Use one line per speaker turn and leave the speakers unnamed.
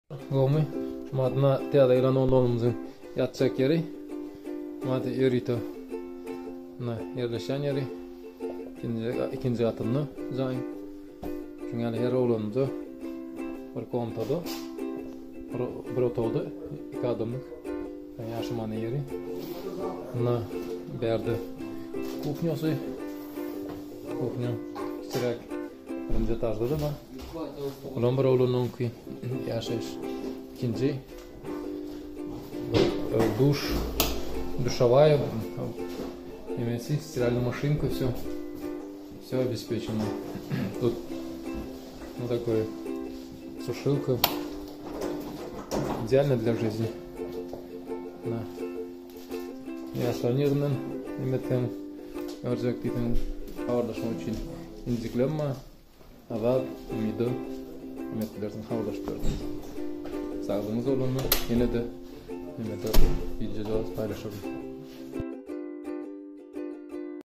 Gowmy? Madna täze gelen oglanymyzyň ýatjak ýeri. Mady ýörite. Na, ýerleşen ýeri. Ikinji, ikinji gatynda jaýyň. Şuň ýaly her oglanymyza bir komnatada, bir, bir otagda iki adamlyk ýaşamany ýeri. Na, bärde kuhnýasy. Kuhnýa kiçiräk. Birinji etažda da bar. Olam bir oglanyňky ýaşaýyş. Ikinji duş, duşawaýa, nemesi, стиральная машинка, все. Все обеспечено. Тут ну такой сушилка. Идеально для жизни. Да. Ýaşlan ýerinden nemetseň görjek diýseň habarlaşmak üçin injiklenme Azat Umyda nemet bilersiň habarlaşyp bilersiň. Saglygyňyz bolanda ýene-de nemede wideojagaz paýlaşaryn.